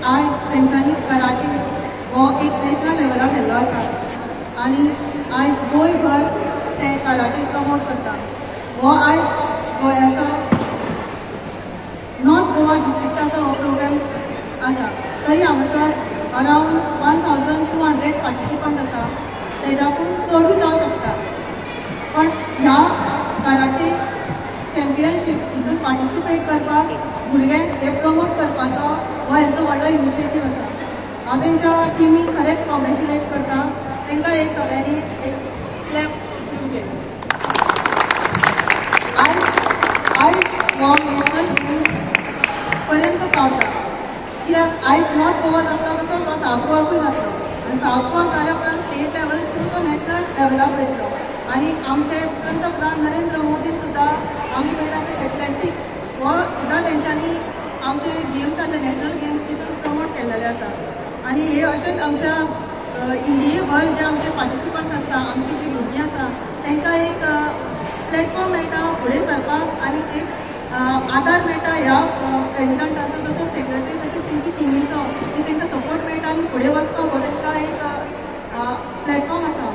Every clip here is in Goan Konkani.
आयज तेंच्यांनी कराटे हो एक नॅशनल लेवलाक केल्लो आसा आनी आयज गोंयभर ते कराटे प्रमोट करता. हो आयज गोंयाचो नॉर्थ गोवा डिस्ट्रिक्टाचो हो प्रोग्राम आसा. तरी हांगासर अरावंड 1200 पार्टिसिपंट आसा, तेज्याकून चडूय जावंक शकता. पण ह्या कराटे चॅम्पियनशीप हितून पार्टिसिपेट करपाक भुरग्यांक हे प्रमोट करपाचो हो हेंचो व्हडलो इनिशिएटीव आसा. हांव तेंच्या टिमीक खरेंच कॉंग्रेच्युलेट करता. तांकां एक सगळ्यांनी एक क्लॅप दिवचें. आयज आयज हो नॅशनल गेम्स पर्यंत पावता, कित्याक आयज नॉर्थ गोवा जातलो तसो तो सावथ गोवाकूय जातलो आनी सावथ गोवा जाल्या उपरांत स्टेट लेवल थ्रू तो नॅशनल लेवलाक वयतलो. आनी आमचे पंतप्रधान नरेंद्र मोदीन सुद्दां आमी पळयता की एथलेटिक्स हो सुद्दां तेंच्यांनी आमचे गेम्स आसले नॅशनल गेम्स तितून प्रमोट केल्लेले आसा. आनी हे अशेंच आमच्या इंडियेभर जे आमचे पार्टिसिपंट्स आसता, आमची जी भुरगीं आसा तांकां एक प्लॅटफॉर्म मेळटा फुडें सरपाक आनी एक आदार मेळटा ह्या प्रेजिडंटाचो तसोच सेक्रेटरी तशीच तेंची टिमीचो की तांकां सपोर्ट मेळटा आनी फुडें वचपाक हो तांकां एक प्लॅटफॉर्म आसा.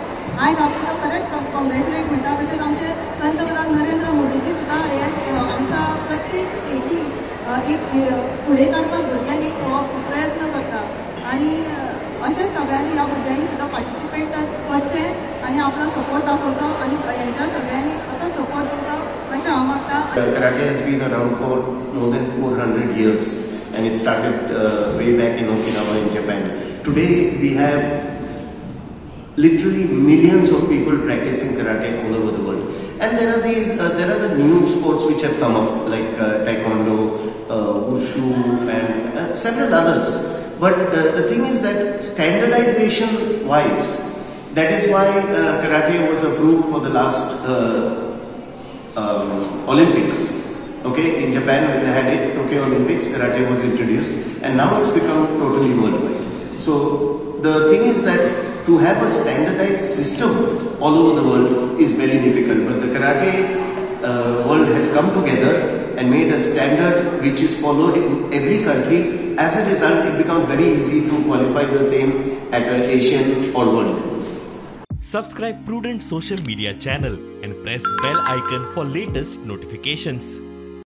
आयज हांव तांकां खरेंच कॉंग्रेच्युलेट म्हणटा. तशेंच आमचे पंतप्रधान नरेंद्र मोदीजी सुद्दां हे आमच्या प्रत्येक स्टेटीन एक फुडें काडपाक भुरग्यांक एक हो प्रयत्न करता आनी अशें सगळ्यांनी ह्या भुरग्यांनी सुद्दां पार्टिसिपेट करचें आनी आपलो सपोर्ट दाखोवचो आनी हेंच्या सगळ्यांनी असो सपोर्ट दिवचो अशें हांव मागता. Karate has been around for more than 400 years and it started way back in Okinawa in Japan. Today we have literally millions of people practicing karate all over the world. And there are these, there are the new sports which have come up like taekwondo, wushu and several others. But the thing is that standardization wise, that is why karate was approved for the last Olympics. Okay, in Japan when they had it, Tokyo Olympics, karate was introduced and now it's become totally worldwide. So the thing is that to have a standardized system all over the world is very difficult, but the karate world has come together and made a standard which is followed in every country. As a result, it becomes very easy to qualify the same at an Asian or world level. Subscribe Prudent Social Media channel and press bell icon for latest notifications.